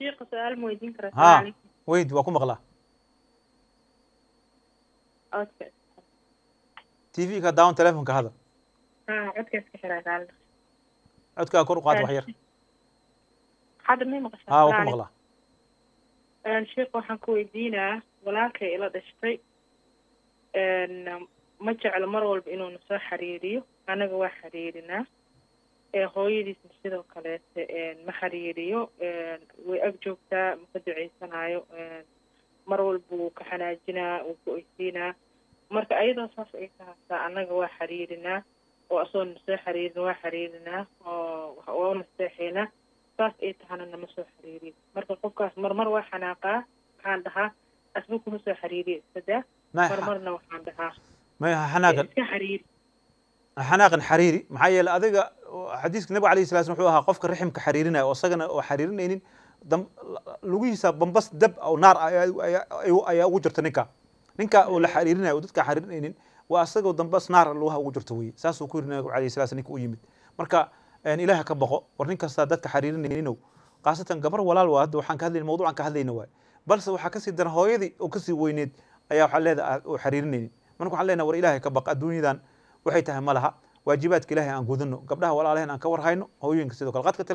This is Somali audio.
Shiikha, su-aal ma weydiin karaa? Haa, weyd, waa ku maqlaa. Codka. TV ka daawan, telefonka hadal. Haa, codka iska xiraa, raali. Codkaa kor u qaad wax yar. Hadda may maqashaa? Haa, waa ku maqlaa. Sheekh, waxaan ku weydiinaa, walaalkay ila dhashtay ma jeclo mar walba inuu na soo xiriiriyo, anaga waa xiriirinaa. Hooyadiisna sidoo kaleete ma xiriiriyo, way ag joogtaa, ma ka duceysanaayo, mar walba wuu ka xanaajinaa, wuu ku oysiinaa. Marka ayadoo saas ay tahataa, annaga waa xiriirinaa oo asagoo na soo xiriirin waa xiriirinaa oo waa nasteexaynaa, saas ay tahana nama soo xiriiriyo. Marka qofkaas marmar waa xanaaqaa, waxaan dhahaa asba kuma soo xiriiriyo, iska daa. Marmarna waxaan dhahaa may xanaaqan, iska xiriiri. Xanaaqan xariiri, maxaa yeelay adiga xadiiska nabiga alayhi salatu wuxuu ahaa qofka riximka xariirinaya oo isagana oo xariirinaynin, lugihiisa bambas dab oo naar ayaa ugu jirta. Ninka oo la xariirinayo oo dadka xariirinaynin waa asagoo dambas naar lugaha ugu jirta weye. Saasuu ku yiri nabiga alayhi salatu ninka u yimid. Marka Ilaaha ka baqo. War nin kasta dadka xariirinayninoo, khaasatan gabar walaal waa, hadda waxaan ka hadlayna mawduucan ka hadlayna waay, balse waxaa kasii daran hooyadii oo kasii weyneed ayaa waxaa leedahay oo xariirinaynin. Marka waxaan leenahay, war Ilaahay ka baq, adduunyadan waxay tahay ma laha. Waajibaadka Ilaahay aan gudano, gabdhaha walaalaheen aan ka warhayno, hooyooyinka sidoo kale qadka.